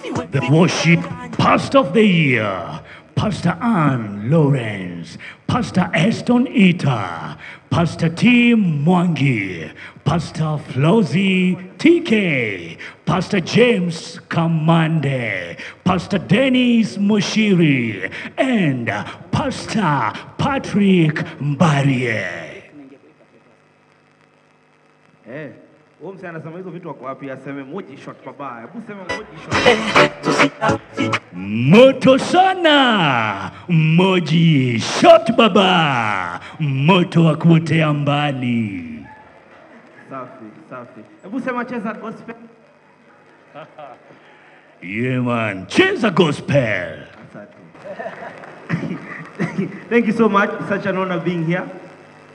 The Worship Pastor of the Year, Pastor Ann Lawrence, Pastor Eston Ita, Pastor Tim Mwangi, Pastor Flozzy TK, Pastor James Kamande, Pastor Dennis Moshiri, and Pastor Patrick Mbarie. Eh, huyo msee anasema hizo vitu wako wapi? Aseme Moji Shot Baba. Hebu sema Moji Shot. Moto sana, Moji Shot Baba, moto wa kuotea mbali. Safi, safi. Hebu sema cheza gospel. Yeah man, cheza gospel. Asante. Thank you so much. It's such an honor being here.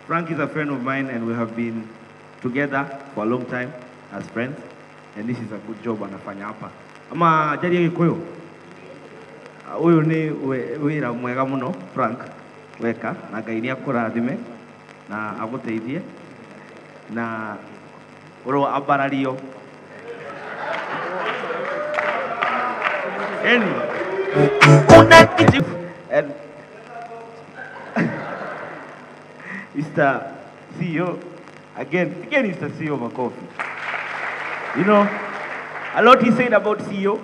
Frank is a friend of mine and we have been together for a long time as friends, and this is a good job anafanya hapa. Ama jari Gikuyu uyu ni wira mwega muno Frank weka na Ngai ni akurathime na aguteithie na uro ambarario. And Mr. CEO, again Mr. CEO makofi. You know, a lot he said about CEO,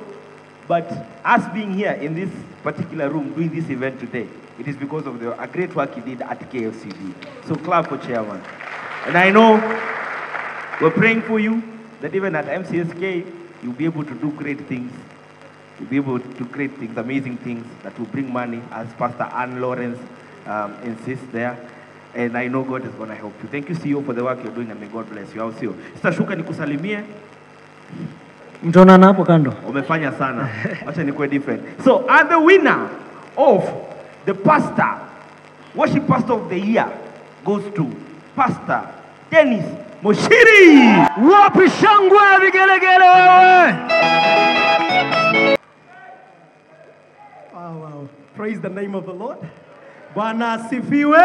but us being here in this particular room doing this event today, it is because of a great work he did at KFCB. So clap for chairman. And I know we're praying for you that even at MCSK, you'll be able to do great things. You'll be able to create things, amazing things that will bring money, as Pastor Ann Lawrence insists there. And I know God is going to help you. Thank you, CEO, for the work you're doing, and may God bless you. I'll see you. Sitashuka nikusalimie. Mtaonana hapo kando. Umefanya sana. Acha nikuwe different. So, and the winner of the pastor, worship pastor of the year, goes to Pastor Dennis Moshiri. Wapi shangwe vigelegele wewe? Wow, wow. Praise the name of the Lord. Bwana asifiwe.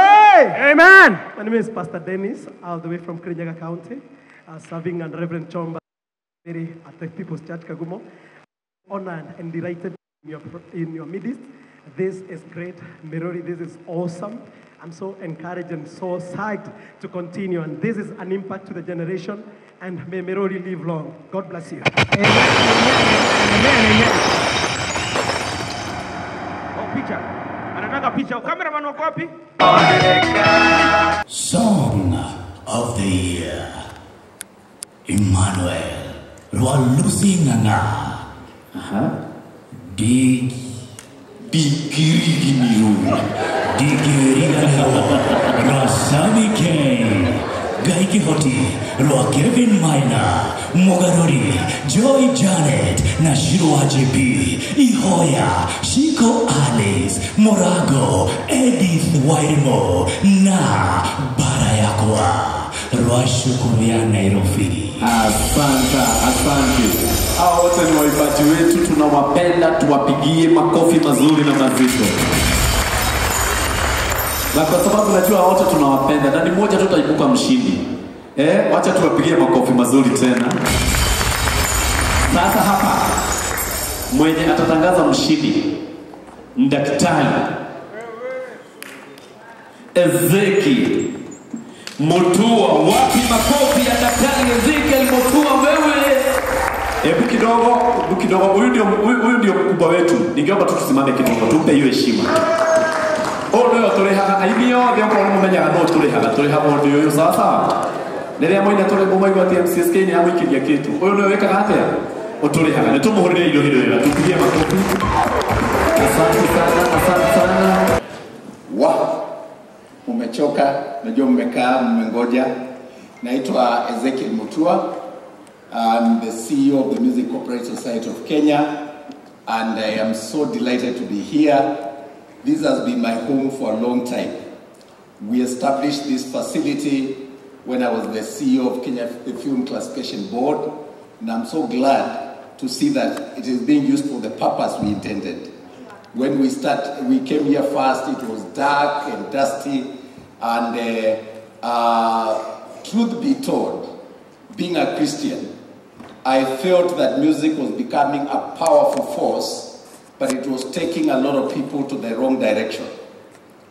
Amen. My name is Pastor Dennis, all the way from Kirinyaga County, serving under Reverend Chomba at the People's Church Kagumo. Honored and delighted in your midst. This is great, Mirori. This is awesome. I'm so encouraged and so psyched to continue. And this is an impact to the generation. And may Mirori live long. God bless you. Amen. Amen. Amen. Oh, picture. Anataka picha. Cameraman wako wapi? Song of the Year, Emmanuel Rwalusi Nganga. Digiriginiru Digiriganiro Rasami K Gaiki Hoti Rwa Kevin Maina Mugarori Joy Janet Nashirwa JP Ihoya Shiko Alice Morago Edith Wairimo na Barayakwa Rwashukuria Nairobi. Asante, asante. Hao wote ni waimbaji wetu, tunawapenda, tuwapigie makofi mazuri na mazito. Na kwa sababu najua wote tunawapenda, na ni mmoja tu tutaibuka mshindi. Wacha tuwapigie makofi mazuri tena. Sasa hapa mwenye atatangaza mshindi ni Daktari Ezekiel Mutua. Wapi makofi ya Daktari Ezekiel Mutua wewe? Hebu kidogo, hebu kidogo. Huyu ndio mkubwa wetu. Ningeomba tu tusimame kidogo, tumpe hiyo heshima. Ndio turehaga aini othe okorwo nĩ mũmenyaga no tũrĩhaga tũrĩhagwo nĩ ũyũ sasa. Rĩrĩa moina tũrĩ mũmaigua atĩ MCSK nĩ yamũikĩria kĩtu. Ũyũ nĩwe wĩkaga atĩa? Ũtũrĩhaga. Nĩ tũmũhũrĩre indo hĩndĩ ĩyo, tupigie makofi. Asante sana, asante sana. Wa, umechoka, najua mmekaa, mmengoja. Naitwa Ezekiel Mutua. I'm the CEO of the Music Copyright Society of Kenya, and I am so delighted to be here. This has been my home for a long time. We established this facility when I was the CEO of Kenya Film Classification Board, and I'm so glad to see that it is being used for the purpose we intended. When we came here first, it was dark and dusty, and truth be told, being a Christian, I felt that music was becoming a powerful force, but it was taking a lot of people to the wrong direction.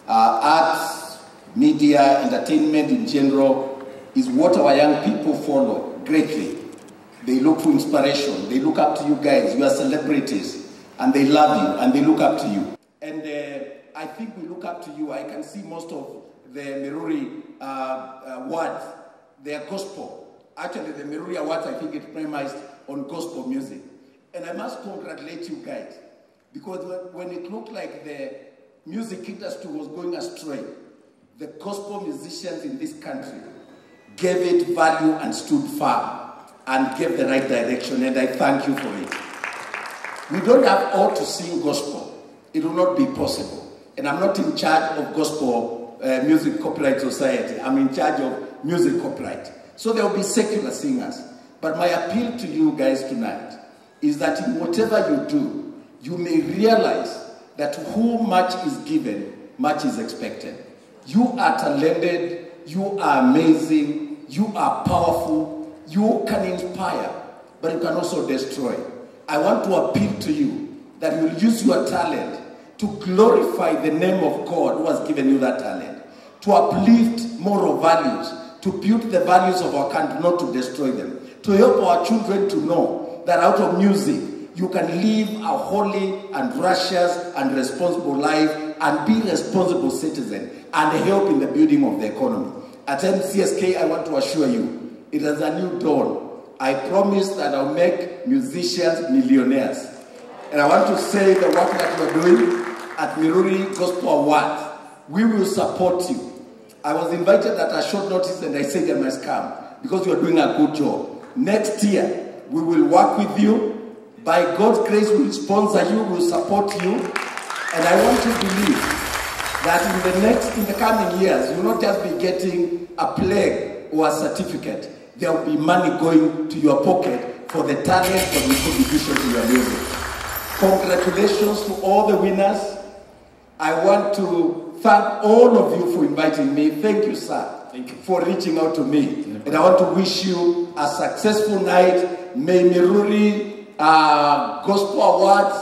Arts, media, entertainment in general is what our young people follow greatly. They look for inspiration. They look up to you guys. You are celebrities, and they love you, and they look up to you. And I think we look up to you. I can see most of the Miruri awards, they are gospel. Actually, the Miruri Awards, I think it premised on gospel music. And I must congratulate you guys, because when it looked like the music industry was going astray, the gospel musicians in this country gave it value and stood firm and gave the right direction, and I thank you for it. We don't have all to sing gospel. It will not be possible. And I'm not in charge of gospel music copyright society. I'm in charge of music copyright. So there will be secular singers. But my appeal to you guys tonight is that in whatever you do, you may realize that who much is given, much is expected. You are talented, you are amazing, you are powerful, you can inspire, but you can also destroy. I want to appeal to you that you will use your talent to glorify the name of God who has given you that talent, to uplift moral values, to build the values of our country, not to destroy them, to help our children to know that out of music, you can live a holy and righteous and responsible life and be a responsible citizen and help in the building of the economy. At MCSK, I want to assure you, it is a new dawn. I promise that I'll make musicians millionaires. And I want to say the work that we're doing at Miruri Gospel Awards, we will support you. I was invited at a short notice and I said I must come because you are doing a good job. Next year, we will work with you. By God's grace, we will sponsor you, we will support you. And I want to believe that in the coming years, you will not just be getting a plaque or a certificate. There will be money going to your pocket for the talent, for the contribution to your music. Congratulations to all the winners. I want to thank all of you for inviting me. Thank you, sir. Thank you for reaching out to me. And I want to wish you a successful night. May Miruri Gospel Awards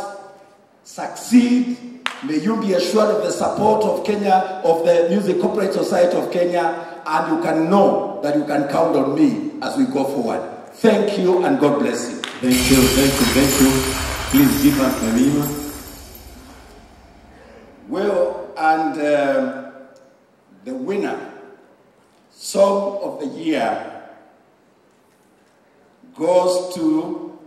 succeed. May you be assured of the support of Kenya, of the Music Copyright Society of Kenya, and you can know that you can count on me as we go forward. Thank you and God bless you. Thank you, thank you, thank you. Please give us the name. Well, and the winner, Song of the Year, goes to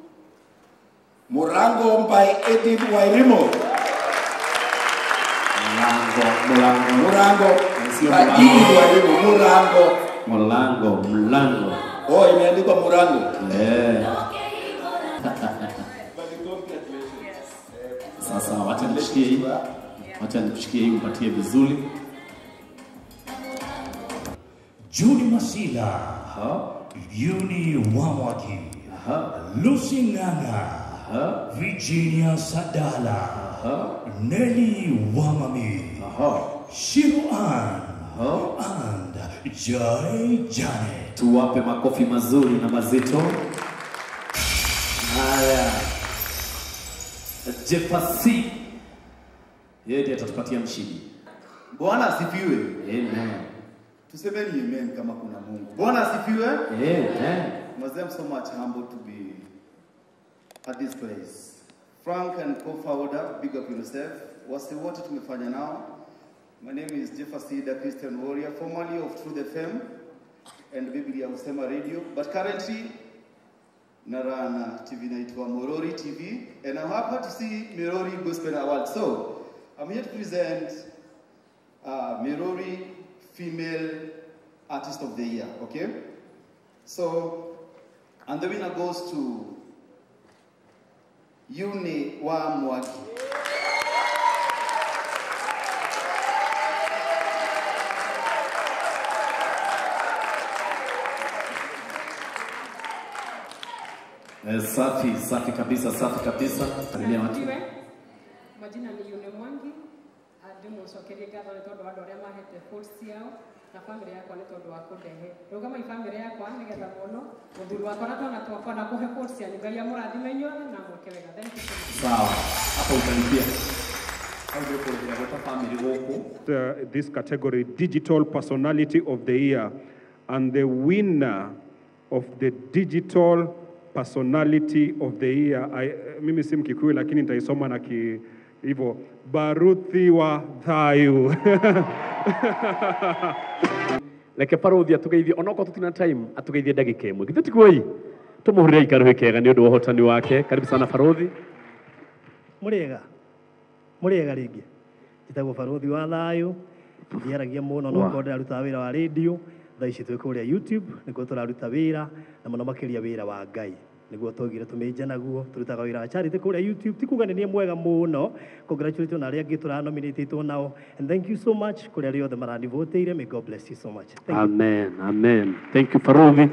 Murango by Edith Wairimu. Murango. Murango. By Edith Wairimu. Murango. Mulango. Mulango. Oh, imeandikwa Murango. Yeah. Sasa wacha nishikie hii. Wacha nikushikie hii upatie vizuri. Judy Masila. Yuni Wamwaki. Lucy Nganga. Virginia Sadala. Nelly Wamami. Shiro Ann. And Joy Janet. Tuwape makofi mazuri na mazito. Haya. Jepasi. Yeye ndiye atatupatia mshindi. Bwana asifiwe. Amen. Tusemeni amen kama kuna Mungu. Bwana asifiwe. Amen. Mazee, I'm so much humbled to be at this place. Frank and co-founder, big up yourself. Wase wote tumefanya nao. My name is Jeffasida, Christian Warrior, formerly of Truth FM and Biblia Husema Radio, but currently narana TV inaitwa Morori TV, and I'm happy to see Mirori Gospel Award. So I'm here to present Mirori Female Artist of the Year, okay? So, and the winner goes to Yuni wa Mwaki. Safi, safi kabisa, safi kabisa. Salimia watu. Majina ni Yune Mwangi. Ndimũcokerie ngatho nĩ tondũ wa andũ arĩa mahete votes ciao Na family yakwa nĩ tondũ wa kũndehe. Rũgamai family yakwa nĩgetha muono mũthuri wakwa na twana twakwa na kũhe quotes cianyu. Ngai amũrathime inyuothe na amwĩke wega. Thank you so much. Sawa. Hapo utalipia. Au ndio kũrĩhĩra gwĩta family gũkũ. This category, Digital Personality of the Year, and the winner of the Digital Personality of the Year, mimi si Mkikuyu lakini nitaisoma na hivyo, Baruthi wa Thayu. Reke Baruthi atugeithie onokorwo tutina time atugeithie ndagĩka ĩmwe. Githĩ tiguo ĩ? Tũmũhũrĩre ikarũhĩ kega nĩ ũndũ wa ũhotani wake. Karibu sana Baruthi. Mũrĩega. Mũrĩega rĩngĩ. Njĩtagwo Baruthi wa Thayu. Ndiaragia mũno no korwo ndĩraruta wĩra wa radio. Thaa ici twĩ kũrĩa YouTube nĩkuo tũraruta wĩra na mũno makĩria wĩra wa Ngai. Nĩguo twaugire tũmĩnje naguo, tũrutaga wĩra wa charity kũrĩa YouTube. Ti kuga nĩ niĩ mwega mũno, congratulate na arĩa angĩ tũranominatĩtwo nao. And thank you so much kũrĩ arĩa othe maranivotĩire. May God bless you so much. Thank you. Amen, amen. Thank you, Baruthi.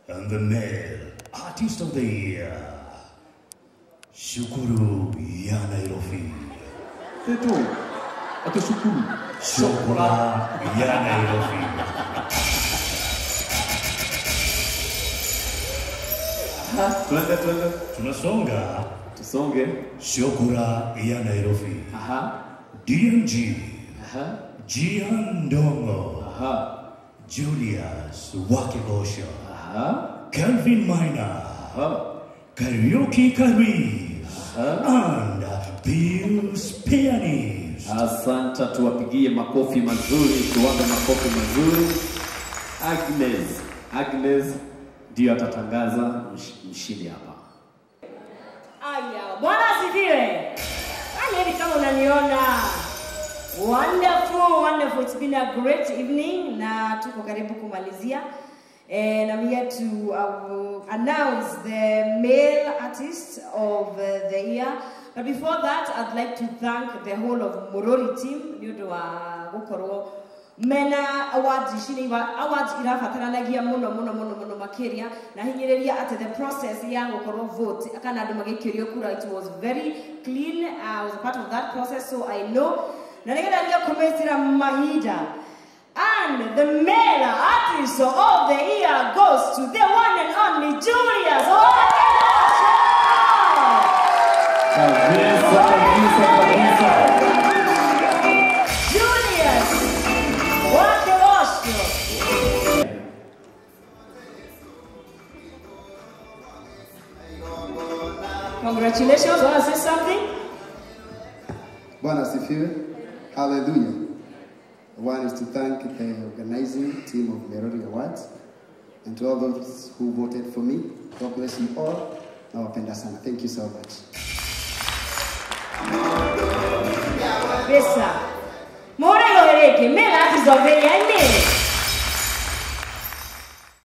And the male artist of the year, Shukuru ya Nairobi. Tetu, ate Shukuru. Shukura ya Nairobi. Twende, twende. Tunasonga. Tusonge. Shukura ya Nairobi. Aha. DMG. Aha. Giandongo. Aha. Julius Wakegosha. Aha. Kelvin Maina. Aha. Karaoke Karis. Aha. And Pius Pianist. Asante, tuwapigie makofi mazuri, tuwape makofi mazuri. Agnes, Agnes ndio atatangaza mshindi hapa. Aya, Bwana asifiwe. Yaani hivi kama unaniona. Wonderful, wonderful. It's been a great evening na tuko karibu kumalizia. And I'm here to announce the male artist of the year. But before that, I'd like to thank the whole of Murori team. Nĩ ũndũ wa gũkorwo mena awards ici nĩ awards irabataranagia mũno mũno mũno mũno makĩria na hinyĩrĩria atĩ the process ya gũkorwo vote kana andũ magĩikĩrio kura, it was very clean. I was a part of that process, so I know. Na nĩgetha nĩkũmĩtĩra mahinda. And the male artist of the year goes to the one and only Julius Wakegosha. Kabisa, kabisa, kabisa. Julius Wakegosha. Congratulations. Want to say something? Bwana asifiwe. Hallelujah. One is to thank the organizing team of Merori Awards and to all those who voted for me. God bless you all. Nawapenda sana. Thank you so much.